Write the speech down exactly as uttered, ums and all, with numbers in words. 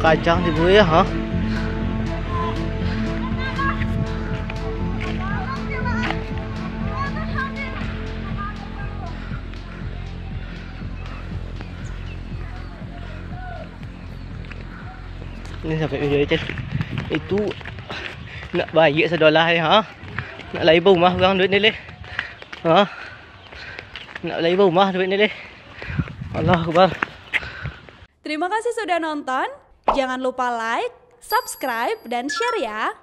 Kacang di buah, ha? Ini sampai video itu. Itu nak bayi sadolah, ha? Nak lai ba rumah orang duit ni, leh. Ha? Nak lai ba rumah duit ni, leh. Allah Akbar. Terima kasih sudah nonton. Jangan lupa like, subscribe, dan share ya.